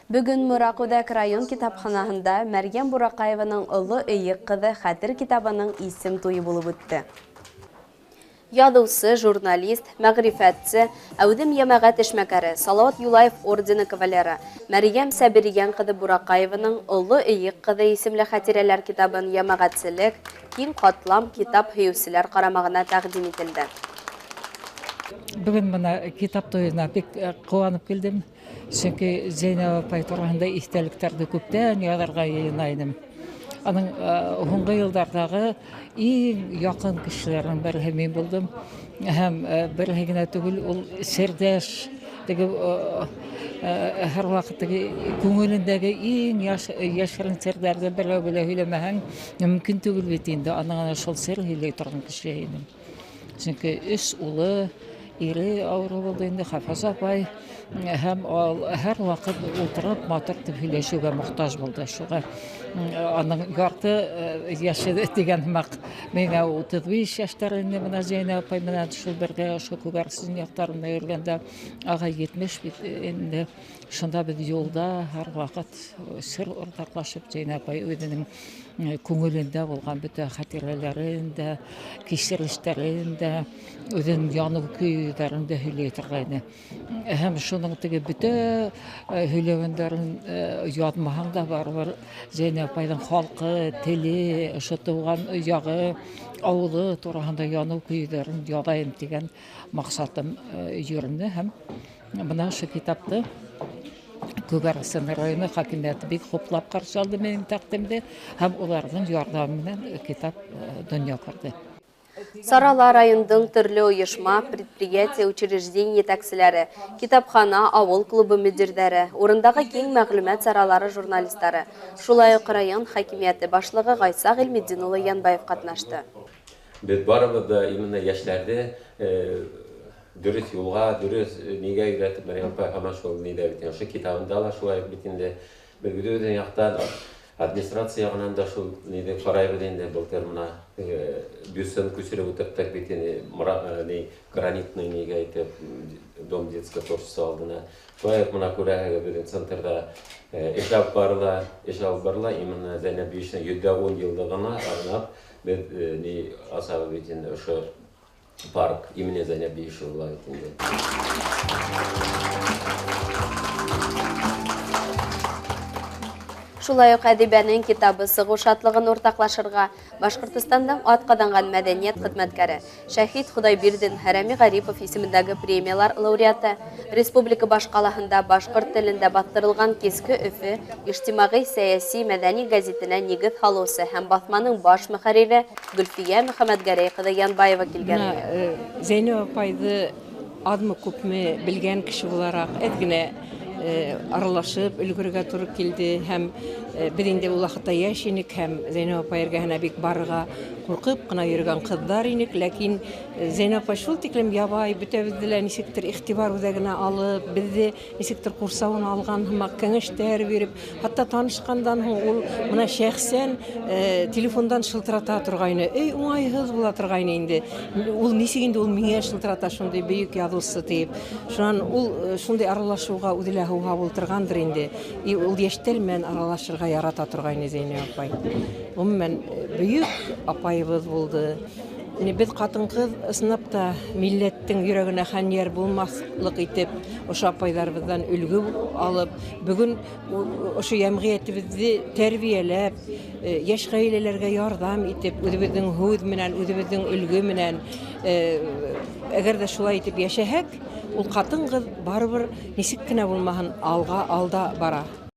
Бөгөн Мораҡ үҙәк район китапханаһында Мәрйәм Бураҡаеваның «Оло Өйөк ҡыҙы» хәтер китабының исем туйы булып үтте. Яҙыусы, журналист, мәғрифәтсе, әүҙем йәмәғәт эшмәкәре, Салауат Юлаев ордены кавалеры Мәрйәм Сәбирйән ҡыҙы Бураҡаеваның «Оло Өйөк ҡыҙы» исемле хәтирәләр китабын йәмәғәтселек, киң ҡатлам китап һөйөүселәр ҡарамағына тәҡдим ителде. Бөгөн бына китап туйына бик ҡыуанып килдем. Сөнки Зәйнәб апай тураһында иҫтәлектәрҙе күптән яҙырға йыйына инем. Аның һуңғы йылдарҙағы иң яҡын кешеләренең береһе мин булдым. Һәм береһе генә түгел, ул серҙәш, теге һәр ваҡыт теге күңелендәге иң йәшерен серҙәрҙе берәүгә лә һөйләмәһәң, мөмкин түгел бит инде. Аның ана шул сер һөйләй торған кеше инем. Сөнки өс улы, ире ауырыу булды инде, Хафаз апай, һәм ул һәр ваҡыт ултырып матур итеп һөйләшеүгә мохтаж булды. Шуға аның ярты йәше тигән һымаҡ миңә 35 йәштәр инде бына Зәйнәб апай менән шул бергә ошо Күгәрсен яҡтарында йөрөгәндә, ағай 70 бит инде. Шунда беҙ юлда һәр ваҡыт сер уртаҡлашып, Зәйнәб апай үҙенең күңелендә булған бөтә хәтирәләрен дә, кисерештәрен дә, үҙенең яныу көйҙәрен дә һөйләй торғайны. Һәм шуның теге бөтә һөйләгәндәрен яҙмаһаң да барыбер Зәйнәб апайҙың халҡы, теле, ошо тыуған яғы, ауылы тураһында яныу көйҙәрен яҙайым тигән маҡсатым йөрөнө. Һәм бына ошо китапты Күгәрсен районы хакимиәте бик хуплап ҡаршы алды минең тәҡдимде, һәм уларҙың ярҙамы менән китап донъя күрҙе. Сарала райондың төрлө ойошма, предприятие, учреждение етәкселәре, китапхана, ауыл клубы мөдирҙәре, урындағы киң мәғлүмәт саралары журналистары, шулай уҡ район хакимиәте башлығы Ғайса Ғилметдин улы Янбаев ҡатнашты. Беҙ барыбыҙ да именно йәштәрҙе дөрөҫ юлға, дөрөҫ нигә өйрәтеп, Мәрйәм апай һаман шул ниҙә бит инде, ошо китабында ла шулай бит инде. Беҙ үҙебеҙҙең яҡтан, администрация яғынан да шул ниҙе ҡарайбыҙ инде. Былтыр бына бюстын күсереп ултырттыҡ бит инде, ни, гранитный нигә итеп, Дом детского творчества алдына. Шулай уҡ бына күрәһегеҙ, беҙҙең центрҙа эш алып барыла, эш алып барыла, именно Зәйнәб Биишевнаның 110 йыллығына арнап беҙ ни асабыҙ бит инде, ошо парк имени Зәйнәб Биишева була бит инде. Шулай уҡ әҙибәнең китабы сығыу шатлығын уртаҡлашырға Башҡортостандың атҡаҙанған мәҙәниәт хеҙмәткәре Шәһит Хоҙайбирҙин Хәрәми Ғарипов исемендәге премиялар лауреаты, республика баш ҡалаһында башҡорт телендә баҫтырылған «Киске Өфө» ижтимағи сәйәси мәҙәни гәзитенә нигеҙ һалыусы һәм баҫманың баш мөхәррире Гөлфиә Мөхәммәтгәрәй ҡыҙы Янбаева килгән. Бына, Зәйнәб апайҙы аҙмы күпме белгән кеше булараҡ, әҙ генә аралашып өлгөрөргә тура килде, һәм беҙ инде ул ваҡытта йәш инек, һәм Зәйнәб апай эргәһенә бик барырға ҡурҡып ҡына йөрөгән ҡыҙҙар инек, ләкин Зәйнәб апай шул тиклем ябай, бөтәбеҙҙе лә нисектер иғтибар үҙәгенә алып, беҙҙе нисектер ҡурсауына алған һымаҡ кәңәштәр биреп, хатта танышҡандан һуң ул бына шәхсән телефондан шылтырата торғайны. Эй, уңайһыҙ була торғайны инде. Ул нисек инде ул миңә шылтырата, шундай бөйөк яҙыусы тиеп. Шунан ул шундай аралашыуға үҙе лә һыуһап ултырғандыр инде. И ул йәштәр менән аралашырға ярата торғайны Зәйнәб апай. Ғөмүмән, бөйөк апайыбыҙ булды. Беҙ ҡатын-ҡыҙ ысынлап та милләттең йөрәгенә хәнйәр булмаҫлыҡ итеп, ошо апайҙарыбыҙҙан өлгө алып, бөгөн ошо йәмғиәтебеҙҙе тәрбиәләп, йәш ғаиләләргә ярҙам итеп, үҙебеҙҙең һүҙ менән, үҙебеҙҙең өлгө менән, әгәр ҙә шулай итеп йәшәһәк, ул ҡатын-ҡыҙ барыбер нисек кенә булмаһын алға алда бара.